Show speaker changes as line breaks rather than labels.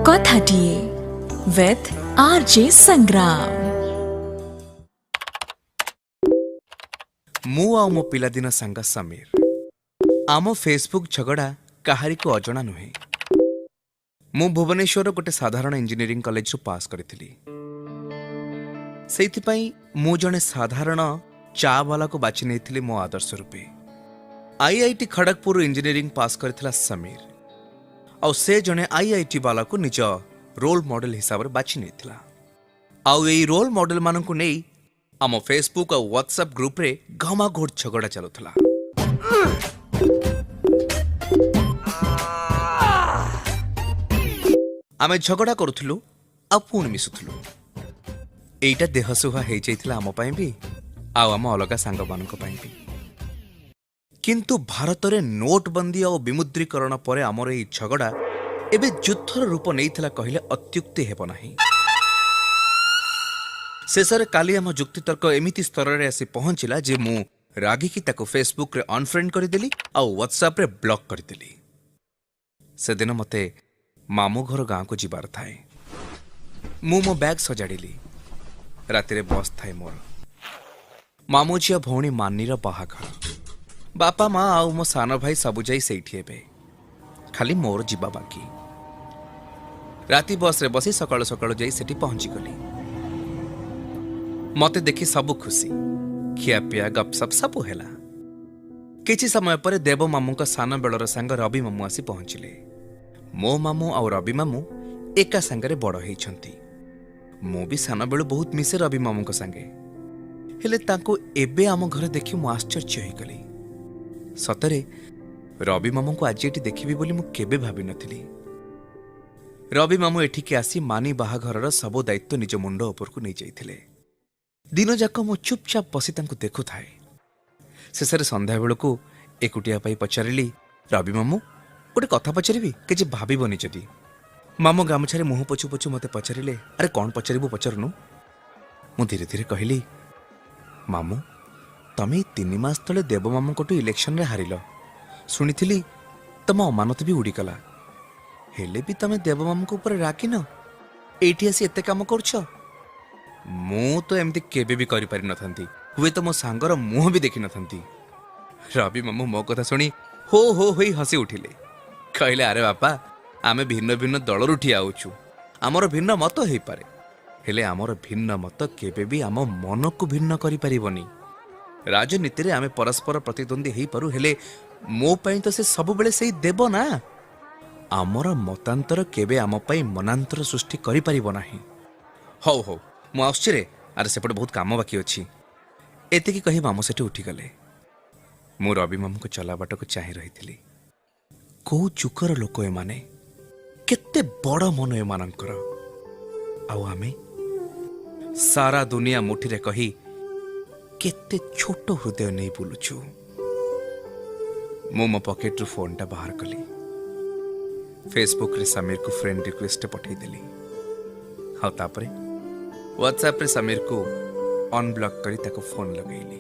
କଥାଟିଏ ୱିଥ୍ ଆର୍ ଜେ ସଂଗ୍ରାମ।
ମୁଁ ଆଉ ମୋ ପିଲାଦିନ ସାଙ୍ଗ ସମୀର, ଆମ ଫେସବୁକ୍ ଝଗଡ଼ା କାହାରିକୁ ଅଜଣା ନୁହେଁ। ମୁଁ ଭୁବନେଶ୍ୱରର ଗୋଟେ ସାଧାରଣ ଇଞ୍ଜିନିୟରିଂ କଲେଜରୁ ପାସ୍ କରିଥିଲି। ସେଇଥିପାଇଁ ମୁଁ ଜଣେ ସାଧାରଣ ଚା ବାଲାକୁ ବାଛି ନେଇଥିଲି ମୋ ଆଦର୍ଶ ରୂପେ। ଆଇଆଇଟି ଖଡ଼ଗପୁରରୁ ଇଞ୍ଜିନିୟରିଂ ପାସ୍ କରିଥିଲା ସମୀର, ଆଉ ସେ ଜଣେ ଆଇଆଇଟି ବାଲାକୁ ନିଜ ରୋଲ୍ ମଡେଲ ହିସାବରେ ବାଛି ନେଇଥିଲା। ଆଉ ଏଇ ରୋଲ୍ ମଡେଲମାନଙ୍କୁ ନେଇ ଆମ ଫେସବୁକ୍ ଆଉ ହ୍ୱାଟ୍ସଆପ୍ ଗ୍ରୁପରେ ଘମାଘୋଟ ଝଗଡ଼ା ଚାଲୁଥିଲା। ଆମେ ଝଗଡ଼ା କରୁଥିଲୁ ଆଉ ପୁଣି ମିଶୁଥିଲୁ। ଏଇଟା ଦେହସୁହା ହେଇଯାଇଥିଲା ଆମ ପାଇଁ ବି ଆଉ ଆମ ଅଲଗା ସାଙ୍ଗମାନଙ୍କ ପାଇଁ ବି। କିନ୍ତୁ ଭାରତରେ ନୋଟବନ୍ଦୀ ଆଉ ବିମୁଦ୍ରୀକରଣ ପରେ ଆମର ଏଇ ଝଗଡ଼ା ଏବେ ଯୁଦ୍ଧର ରୂପ ନେଇଥିଲା କହିଲେ ଅତ୍ୟୁକ୍ତି ହେବ ନାହିଁ। ଶେଷରେ କାଲି ଆମ ଯୁକ୍ତିତର୍କ ଏମିତି ସ୍ତରରେ ଆସି ପହଞ୍ଚିଲା ଯେ ମୁଁ ରାଗିକି ତାକୁ ଫେସବୁକ୍ରେ ଅନଫ୍ରେଣ୍ଡ କରିଦେଲି ଆଉ ହ୍ୱାଟ୍ସଆପ୍ରେ ବ୍ଲକ୍ କରିଦେଲି। ସେଦିନ ମୋତେ ମାମୁଁ ଘର ଗାଁକୁ ଯିବାର ଥାଏ। ମୁଁ ମୋ ବ୍ୟାଗ୍ ସଜାଡ଼ିଲି। ରାତିରେ ବସ୍ ଥାଏ ମୋର। ମାମୁଁ ଝିଅ ଭଉଣୀ ମାନିର ବାହାଘର। ବାପା, ମା ଆଉ ମୋ ସାନ ଭାଇ ସବୁ ଯାଇ ସେଇଠି ଏବେ, ଖାଲି ମୋର ଯିବା ବାକି। ରାତି ବସ୍ରେ ବସି ସକାଳୁ ସକାଳୁ ଯାଇ ସେଠି ପହଞ୍ଚିଗଲି। ମତେ ଦେଖି ସବୁ ଖୁସି, ଖିଆପିଆ, ଗପସପ ସବୁ ହେଲା। କିଛି ସମୟ ପରେ ଦେବ ମାମୁଁଙ୍କ ସାନ ବେଳର ସାଙ୍ଗ ରବି ମାମୁଁ ଆସି ପହଞ୍ଚିଲେ। ମୋ ମାମୁଁ ଆଉ ରବି ମାମୁଁ ଏକା ସାଙ୍ଗରେ ବଡ଼ ହେଇଛନ୍ତି। ମୁଁ ବି ସାନବେଳୁ ବହୁତ ମିଶେ ରବି ମାମୁଁଙ୍କ ସାଙ୍ଗେ। ହେଲେ ତାଙ୍କୁ ଏବେ ଆମ ଘରେ ଦେଖି ମୁଁ ଆଶ୍ଚର୍ଯ୍ୟ ହେଇଗଲି। ସତରେ ରବି ମାମୁଁଙ୍କୁ ଆଜି ଏଠି ଦେଖିବି ବୋଲି ମୁଁ କେବେ ଭାବିନଥିଲି। ରବି ମାମୁଁ ଏଠିକି ଆସି ମାନି ବାହାଘରର ସବୁ ଦାୟିତ୍ୱ ନିଜ ମୁଣ୍ଡ ଉପରକୁ ନେଇଯାଇଥିଲେ। ଦିନଯାକ ମୁଁ ଚୁପଚାପ ବସି ତାଙ୍କୁ ଦେଖୁଥାଏ। ଶେଷରେ ସନ୍ଧ୍ୟାବେଳକୁ ଏକୁଟିଆ ପାଇଁ ପଚାରିଲି, ରବି ମାମୁଁ, ଗୋଟେ କଥା ପଚାରିବି, କିଛି ଭାବିବନି ଯଦି? ମାମୁଁ ଗାମୁଛାରେ ମୁହଁ ପୋଛୁ ପୋଛୁ ମୋତେ ପଚାରିଲେ, ଆରେ କ'ଣ ପଚାରିବୁ, ପଚାରୁନୁ। ମୁଁ ଧୀରେ ଧୀରେ କହିଲି, ମାମୁଁ, ତମେ ଏଇ 3 ମାସ ତଳେ ଦେବ ମାମୁଁଙ୍କଠୁ ଇଲେକ୍ସନରେ ହାରିଲ। ଶୁଣିଥିଲି ତମ ଅମାନତ ବି ଉଡ଼ିଗଲା। ହେଲେ ବି ତମେ ଦେବ ମାମୁଁଙ୍କ ଉପରେ ରାଗିନ, ଏଇଠି ଆସି ଏତେ କାମ କରୁଛ। ମୁଁ ତ ଏମିତି କେବେ ବି କରିପାରିନଥାନ୍ତି, ହୁଏତ ମୋ ସାଙ୍ଗର ମୁହଁ ବି ଦେଖିନଥାନ୍ତି। ରବି ମାମୁଁ ମୋ କଥା ଶୁଣି ହୋ ହୋ ହୋଇ ହସି ଉଠିଲେ। କହିଲେ, ଆରେ ବାପା, ଆମେ ଭିନ୍ନ ଭିନ୍ନ ଦଳରୁ ଠିଆ ହେଉଛୁ, ଆମର ଭିନ୍ନ ମତ ହେଇପାରେ, ହେଲେ ଆମର ଭିନ୍ନ ମତ କେବେ ବି ଆମ ମନକୁ ଭିନ୍ନ କରିପାରିବନି। ରାଜନୀତିରେ ଆମେ ପରସ୍ପର ପ୍ରତିଦ୍ୱନ୍ଦ୍ୱୀ ହେଇପାରୁ, ହେଲେ ମୋ ପାଇଁ ତ ସେ ସବୁବେଳେ ସେଇ ଦେବ ନା। ଆମର ମତାନ୍ତର କେବେ ଆମ ପାଇଁ ମନାନ୍ତର ସୃଷ୍ଟି କରିପାରିବ ନାହିଁ। ହଉ ହଉ, ମୁଁ ଆସୁଛି ରେ, ଆରେ ସେପଟେ ବହୁତ କାମ ବାକି ଅଛି। ଏତିକି କହି ମାମୁଁ ସେଠି ଉଠିଗଲେ। ମୁଁ ରବି ମାମୁଁଙ୍କ ଚଲାବାଟକୁ ଚାହିଁ ରହିଥିଲି। କୋଉ ଯୁଗର ଲୋକ ଏମାନେ, କେତେ ବଡ଼ ମନ ଏମାନଙ୍କର। ଆଉ ଆମେ ସାରା ଦୁନିଆ ମୁଠିରେ କହି କେତେ ଛୋଟ ହୃଦୟ ନେଇ ବୁଲୁଛୁ। ମୁଁ ମୋ ପକେଟରୁ ଫୋନ୍ଟା ବାହାର କଲି। ଫେସବୁକ୍ରେ ସମୀରକୁ ଫ୍ରେଣ୍ଡ ରିକ୍ୱେଷ୍ଟ ପଠେଇଦେଲି ଆଉ ତାପରେ ହ୍ୱାଟ୍ସଆପ୍ରେ ସମୀରକୁ ଅନବ୍ଲକ୍ କରି ତାକୁ ଫୋନ୍ ଲଗେଇଲି।